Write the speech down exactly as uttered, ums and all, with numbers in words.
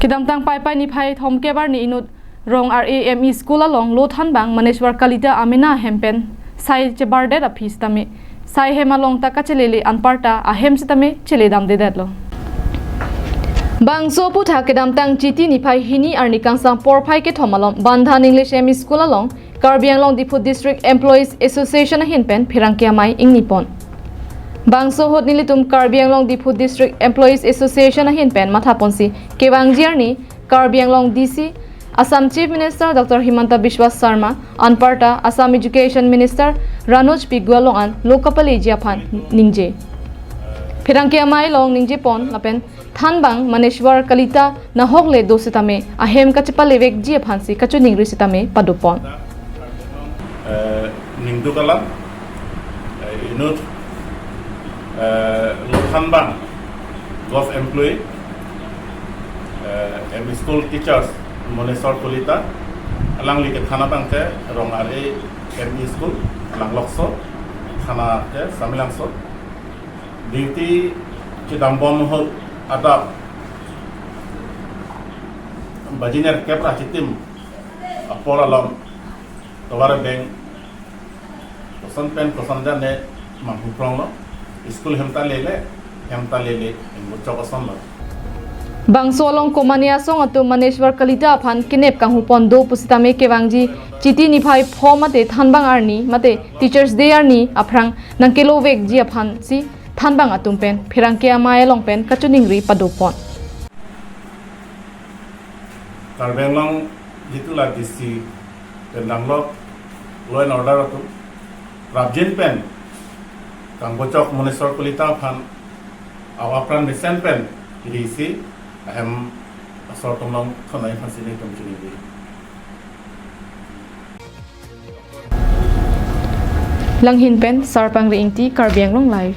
Kedamtang Paipai niphai thomkep arni inut Rong R A M E School along lo thanbang Maneshwar Kalita amena ahem pen sai chebardet aphi sitame, sai hem along ta kachelele anparta ahem sitame cheledamdedetlo. Bangso aputhak kedamtang Chiti niphai hini arni kangsam porphai kethom alom Bandhan English M E School along Karbi Anglong Diphu District Employees Association ahin pen pherangke amei ingnipon. Bangso ahut nelitum Karbi Anglong Diphu District Employees Association ahin pen mathaponsi kevangji arni Karbi Anglong D C, Assam Chief Minister Doctor Himanta Biswa Sarma, anparta Assam Education Minister Ranoj Pegu along an lo kapaleji aphan ningje. Pherangke amei along ningjepon lapen thanbang Maneshwar Kalita nahok le do sitame ahem kachepalevekji aphansi kachiningri sitame padopon. Eh, ningduk alam, eh, inut, eh, lo thanbang Govt Employee, eh, M E School Teachers Maneshwar Kalita, alangli kethan abang ke Rong R A M E School, Langlokso, thana ke Samelangso. Duty chedambom ahut adap baji nerkep ra chitim apor alom tovar abeng koson pen koson jane manghupronglo, school hem ta lele, hem ta lele, ingbuchok asonlo. Bangso along komane asong atum Maneshwar Kalita aphan kenep kanghupon do pusitame kevangji Chiti niphai pho mate thanbang arni mate Teachers Day arni aphrang nangkelovekji aphansi thanbang atum pen pherangke amei along pen kachiningri padopon. Karbi Anglong jitu la D C pen danglok law and order atum prapjin pen kangbochok Maneshwar Kalita aphan apran mesen pen risi ahem asor atum along thonai aphansi nelitum chiningri. Langhin pen Sarpangri Ingti, Karbi Anglong Live.